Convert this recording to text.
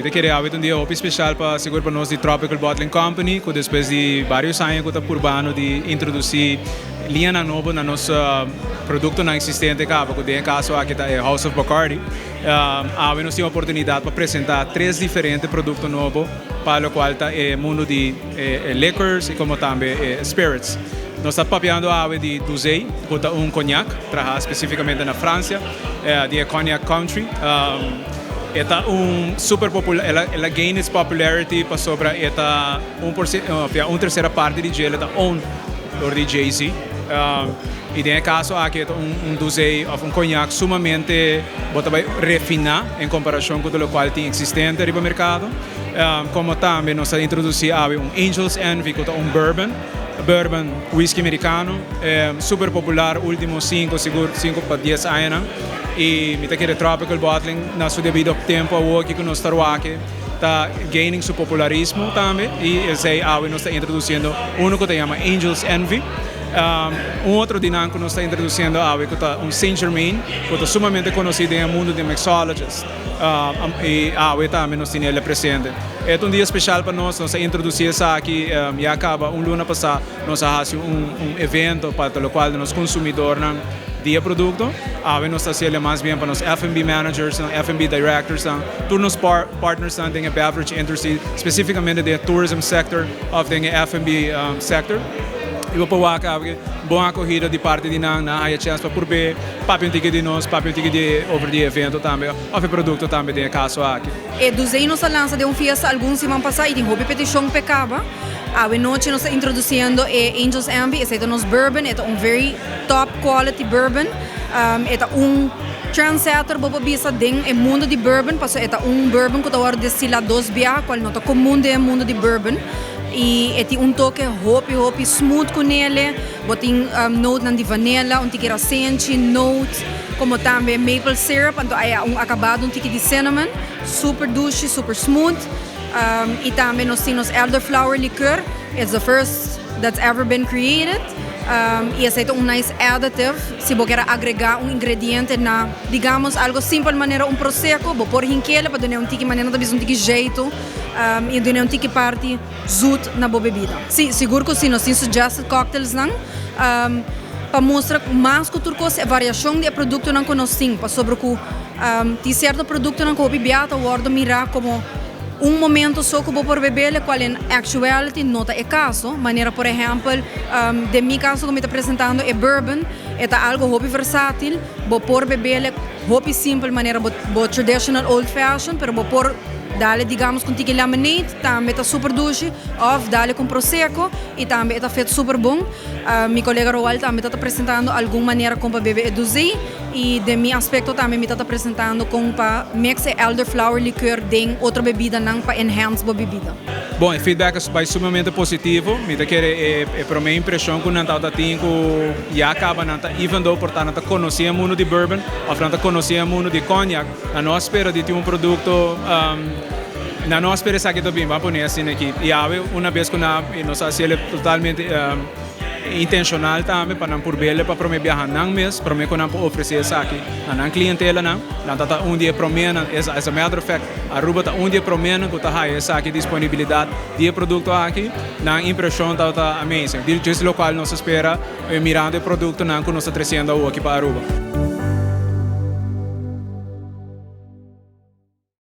Mi ta kere awe ta un dia hopi special pa sigur pa nos di Tropical Bottling Company cu despues di varios aña cu ta purbando di introduci liñanan nobo na nos productonan existente caba cu den e caso aki ta e House of Bacardi. Awe nos tin oportunidad pa presenta tres diferente producto nobo pa locual ta e mundo di e liquors y como tambe e spirits. Nos ta papiando awe di Duzey cu ta un cognac traha specificamente na Francia di e Cognac Country. E ta un super popular, el a gain its popularity pasobra e ta un por un tercera parti di dje el ta owned door di Jay-Z. Y den e caso aki e ta un Duzey of un cognac sumamente bo ta bay refina en comparacion cu locual tin existente riba mercado. Como tambe nos a introduci awe un Angel's Envy cu ta un bourbon, bourbon whisky mericano, super popular ultimo 5, sigur 5 pa 10 añanan. Y mi ta kere Tropical Bottling na su debido tempo awoki cu nos ta ruaki ta gaining su popularismo tambe y esey awe nos ta introduciendo uno cu ta yama Angel's Envy. Un otro di nan cu nos ta introduciendo awe cu ta un Saint Germain cu ta sumamente conoci den e mundo di mixologists. Y awe tambe nos tin el presente. E ta un dia special pa nos, nos a introduci esaki ya caba un luna pasa nos a haci un evento pa locual nos consumidornan di e producto. Awe nos ta haciele mas bien pa nos F&B managers, F&B directors, tur nos partners den e beverage industry, specificamente den e tourism sector of den e F&B sector. Y bo por wak awe bon acogida di parti di nan, nan haya chance pa purbe papia un tiki di nos, papia un tiki di over di evento tambe, of e producto tambe den e caso aki. E Duzey nos a lansa den un fiesta algun siman pasa y tin hopi peticion p'e caba. Awe nochi nos ta introduciendo e Angel's Envy, esey ta nos bourbon, e ta un very top quality bourbon. E ta un trendsetter, bo por bisa, den e mundo di bourbon, pasobra e ta un bourbon cu ta wordo destila dos biaha, cual no ta comun den e mundo di bourbon. Y e tin un toke hopi hopi smooth cu nele. Bo tin notenan di vanilla, un tiki rasenchi, note, como tambe maple syrup, anto aya un acabado un tiki di cinnamon. Super dushi, super smooth. Y tambe nos tin nos elderflower liqueur. It's the first that's ever been created. Y esey ta un nice additive si bo kier agrega un ingrediente na, digamos, algo simpel manera un prosecco, bo por hinkele pa dune un tiki manera ta bisa un tiki jeito y dune un tiki parti zoet na bo bebida. Si, sigur cu si, nos tin suggested cocktails nan pa mustra mas cu tur cos e variacion di e productonan cu nos tin, pasobra cu tin cierto productonan cu hopi bia ta wordo mira como un momento so cu bo por bebele, cual en actuality no ta e caso. Manera por ehempel, den mi caso cu mi ta presentando e bourbon, e ta algo hopi versatil, bo por bebele hopi simpel manera bo traditional old fashion, pero bo por dale, digamos, cu tiki lemonade, tambe ta super dushi, of dale cu prosecco y tambe e ta fit super bon. Mi colega Roald tambe ta presentando algun manera con pa bebe e Duzey y den mi aspecto tambe mi ta presentando con pa mix e elderflower liqueur den otro bebidanan pa enhance bo bebida. Bon, e feedback a bay sumamente positivo. Mi ta kere e prome impresion cu nan tabata tin cu ya caba nan ta, even though por ta nan ta conoci e mundo di bourbon of nan ta conoci e mundo di cognac, nan no a spera di tin un producto, nan no a spera esaki ta bin, ban pone asina aki. Y awe una bes cu nan nos a haciele totalmente intencional tambe pa nan por bele pa prome biaha nan mes, prome cu nan por ofrece esaki na nan clientelanan. Nan ta ta un di e promenan, as a matter of fact, Aruba ta un di e promenan cu ta haya esaki disponibilidad di e producto aki. Nan impresion tabata amazing. Di just locual nos a spera mirando e productonan cu nos ta treciendo awo aki pa Aruba.